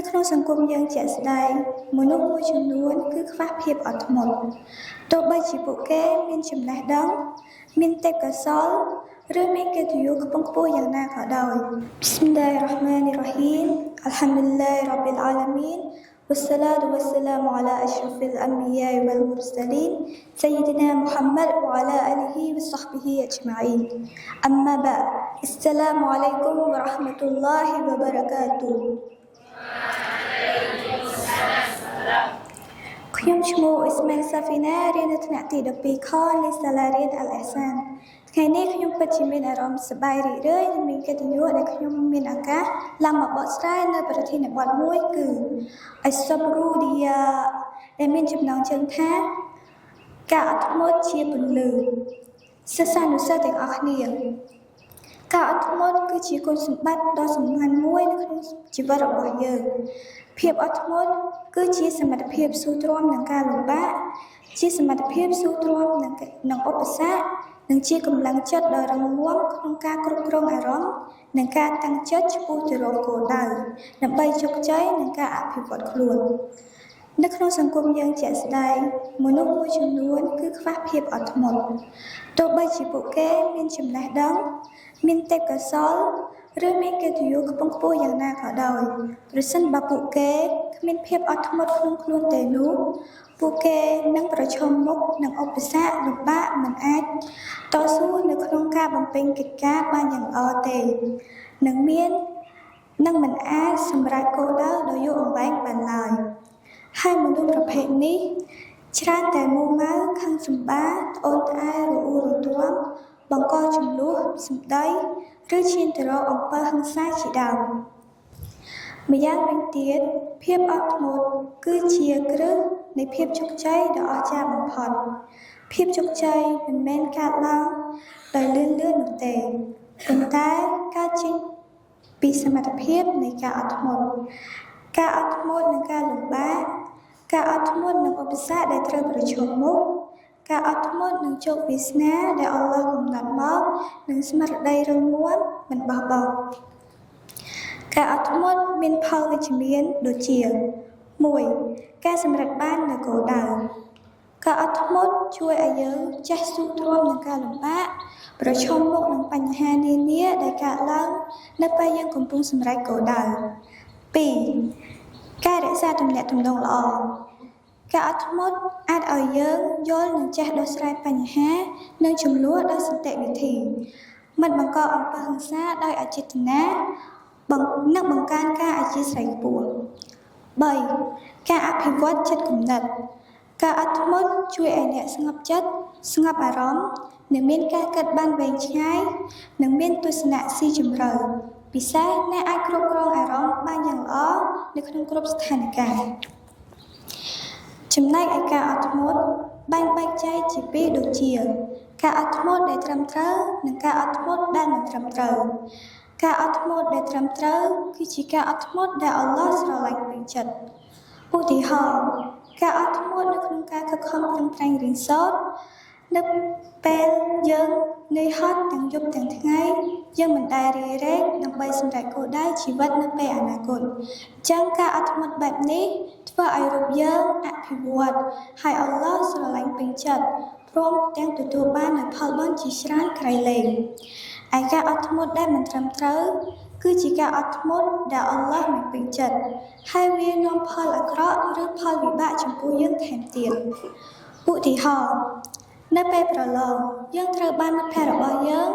នៅក្នុងសង្គមយើងជាក់ស្ដែងមនុស្សមួយចំនួនគឺខ្វះភាពអត់ធ្មត់ទោះបីជាពួកគេមានចំណេះដឹងមានទេពកោសល្យឬមានកិត្តិយសខ្ពង់ខ្ពស់យ៉ាងណាក៏ដោយ بسم الله الرحمن الرحيم الحمد لله رب العالمين والصلاة والسلام على أشرف الأنبياء والمرسلين سيدنا محمد وعلى آله وصحبه أجمعين أما بعد السلام عليكم ورحمة الله وبركاته ខ្ញុំឈ្មោះអ៊ីស្មែនសាហ្វីណារៀននៅថ្នាក់ទី12ខនៃសាលារៀនអល់អេសានថ្ងៃនេះខ្ញុំពិតជាមានអារម្មណ៍សប្បាយរីករាយនិងមានកិត្តិយសដែលខ្ញុំមានឱកាសឡើងមកបកស្រាយនៅប្រធានបទមួយគឺអ៊ីសាប់រូឌីយ៉ាដែលមានចំណងជើងថាការអត់ធ្មត់ជាពន្លឺសិស្សានុសិស្សទាំងអស់គ្នាការអត់ធ្មត់គឺជាគុណសម្បត្តិដ៏សំខាន់មួយនៅក្នុងជីវិតរបស់យើងភាពអត់ធ្មត់គឺជាសមត្ថភាពស៊ូទ្រាំនឹងការលំបាកជាសមត្ថភាពស៊ូទ្រាំនឹងឧបសគ្គនិងជាកម្លាំងចិត្តដ៏រឹងមាំក្នុងការគ្រប់គ្រងអារម្មណ៍និងការតាំងចិត្តឆ្ពោះទៅរកគោលដៅដើម្បីជោគជ័យនិងការអភិវឌ្ឍខ្លួននៅក្នុងសង្គមយើងជាក់ស្ដែងមនុស្សមួយចំនួនគឺខ្វះភាពអត់ធ្មត់ទោះបីជាពួកគេមានចំណេះដឹងមានទេពកោសល្យឬមានកិត្តិយសខ្ពង់ខ្ពស់យ៉ាងណាក៏ដោយប្រសិនបើពួកគេគ្មានភាពអត់ធ្មត់ក្នុងខ្លួនទេនោះពួកគេនឹងប្រឈមមុខនឹងឧបសគ្គលំបាកមិនអាចតស៊ូនៅក្នុងការបំពេញកិច្ចការបានយ៉ាងល្អទេនឹងមាននឹងមិនអាចសម្រេចគោលដៅដ៏យូរអង្វែងបានឡើយហើយមនុស្សប្រភេទនេះច្រើនតែមួម៉ៅខឹងសម្បាត្អូញត្អែររអ៊ូរទាំបង្កជម្លោះសម្ដីឬឈានទៅរកអំពើហិង្សាជាដើមម្យ៉ាងវិញទៀតភាពអត់ធ្មត់គឺជាគ្រឹះនៃភាពជោគជ័យដ៏អស្ចារ្យបំផុតភាពជោគជ័យមិនមែនកើតឡើងដោយលឿនៗនោះទេប៉ុន្តែកើតចេញពីសមត្ថភាពនៃការអត់ធ្មត់ការអត់ធ្មត់នឹងការលំបាកការអត់ធ្មត់នឹងឧបសគ្គដែលត្រូវប្រឈមមុខការអត់ធ្មត់នឹងជោគវាសនាដែលអល់ឡោះកំណត់មកនិងស្មារតីរឹងមាំមិនបោះបង់ការអត់ធ្មត់មានផលវិជ្ជមានដូចជា1ការសម្រេចបាននូវគោលដៅការអត់ធ្មត់ជួយឲ្យយើងចេះស៊ូទ្រាំនឹងការលំបាកប្រឈមមុខនឹងបញ្ហានានាដែលកើតឡើងនៅពេលយើងកំពុងសម្រេចគោលដៅ2ការរក្សាទំនាក់ទំនងល្អការអត់ធ្មត់អាចឲ្យយើងយល់និងចេះដោះស្រាយបញ្ហានិងជម្លោះដោយសន្តិវិធីមិនបង្កអំពើហិង្សាដោយអចេតនានិងបង្កើនការអធ្យាស្រ័យខ្ពស់3ការអភិវឌ្ឍចិត្តគំនិតការអត់ធ្មត់ជួយឲ្យអ្នកស្ងប់ចិត្តស្ងប់អារម្មណ៍និងមានការគិតបានវែងឆ្ងាយនិងមានទស្សនៈស៊ីជម្រៅពិសេសអ្នកអាចគ្រប់គ្រងអារម្មណ៍បានយ៉ាងល្អនៅក្នុងគ្រប់ស្ថានភាពចំណែកឯការអត់ធ្មត់បែងបែកចែកជាពីរដូចជាការអត់ធ្មត់ដែលត្រឹមត្រូវនិងការអត់ធ្មត់ដែលមិនត្រឹមត្រូវការអត់ធ្មត់ដែលត្រឹមត្រូវគឺជាការអត់ធ្មត់ដែលអល់ឡោះស្រឡាញ់ពេញចិត្តឧទាហរណ៍ការអត់ធ្មត់នៅក្នុងការខិតខំប្រឹងប្រែងរៀនសូត្រនៅពេលយើងនឿយហត់ទាំងយប់ទាំងថ្ងៃយើងមិនដែលរារែកដើម្បីសម្រេចគោលដៅជីវិតនៅពេលអនាគតអញ្ចឹងការអត់ធ្មត់បែបនេះធ្វើឲ្យរូបយើងអភិវឌ្ឍហើយអល់ឡោះស្រឡាញ់ពេញចិត្តព្រមទាំងទទួលបាននូវផលបុណ្យជាច្រើនក្រៃលែងឯការអត់ធ្មត់ដែលមិនត្រឹមត្រូវគឺជាការអត់ធ្មត់ដែលអល់ឡោះមិនពេញចិត្តហើយវានាំផលអាក្រក់ឬផលវិបាកចំពោះយើងថែមទៀតឧទាហរណ៍នៅពេលប្រឡងយើងត្រូវបានមិត្តភក្តិរបស់យើង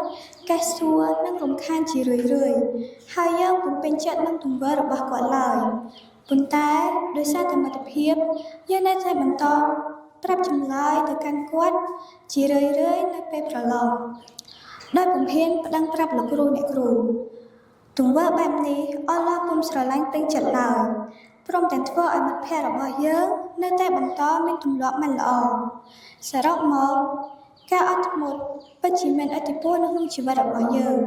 កេះសួរនិងរំខានជារឿយៗហើយយើងពុំពេញចិត្តនឹងទង្វើរបស់គាត់ឡើយប៉ុន្តែដោយសារតែមិត្តភាពយើងនៅតែបន្តប្រាប់ចម្លើយទៅកាន់គាត់ជារឿយៗនៅពេលប្រឡងដោយពុំហ៊ានប្តឹងប្រាប់លោកគ្រូអ្នកគ្រូទង្វើបែបនេះអល់ឡោះពុំស្រឡាញ់ពេញចិត្តឡើយព្រមទាំងធ្វើឲ្យមិត្តភក្តិរបស់យើងនៅតែបន្តមានទម្លាប់មិនល្អសរុបមកការអត់ធ្មត់ពិតជាមានឥទ្ធិពលនៅក្នុងជីវិតរបស់យើង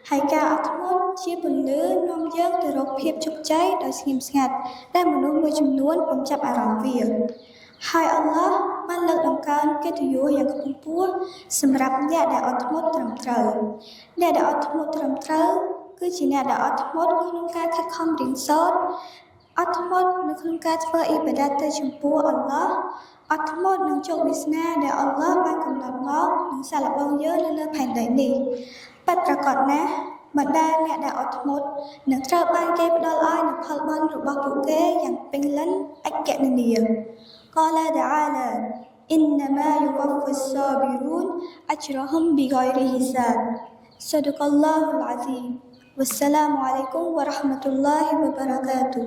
ហើយការអត់ធ្មត់ជាពន្លឺនាំយើងទៅរកភាពជោគជ័យដោយស្ងៀមស្ងាត់ដែលមនុស្សមួយចំនួនពុំចាប់អារម្មណ៍វាហើយអល់ឡោះបានលើកតម្កើងកិត្តិយសយ៉ាងខ្ពង់ខ្ពស់សម្រាប់អ្នកដែលអត់ធ្មត់ត្រឹមត្រូវអ្នកដែលអត់ធ្មត់ត្រឹមត្រូវគឺជាអ្នកដែលអត់ធ្មត់ក្នុងការខិតខំរៀនសូត្រ អត់ធ្មត់នៅក្នុងការធ្វើអ៊ីបាដាតទៅចំពោះអល់ឡោះអត់ធ្មត់នឹងជោគវាសនាដែលអល់ឡោះបានកំណត់មកនឹងសាកល្បងយើងនៅលើផែនដីនេះពិតប្រាកដណាស់បណ្ដាអ្នកដែលអត់ធ្មត់នឹងត្រូវបានគេផ្ដល់ឲ្យនូវផលបុណ្យរបស់ពួកគេយ៉ាងពេញលេញឥតគណនា قال تعالى إنما يوفى الصابرون أجرهم بغير حساب صدق الله العظيم والسلام عليكم ورحمة الله وبركاته.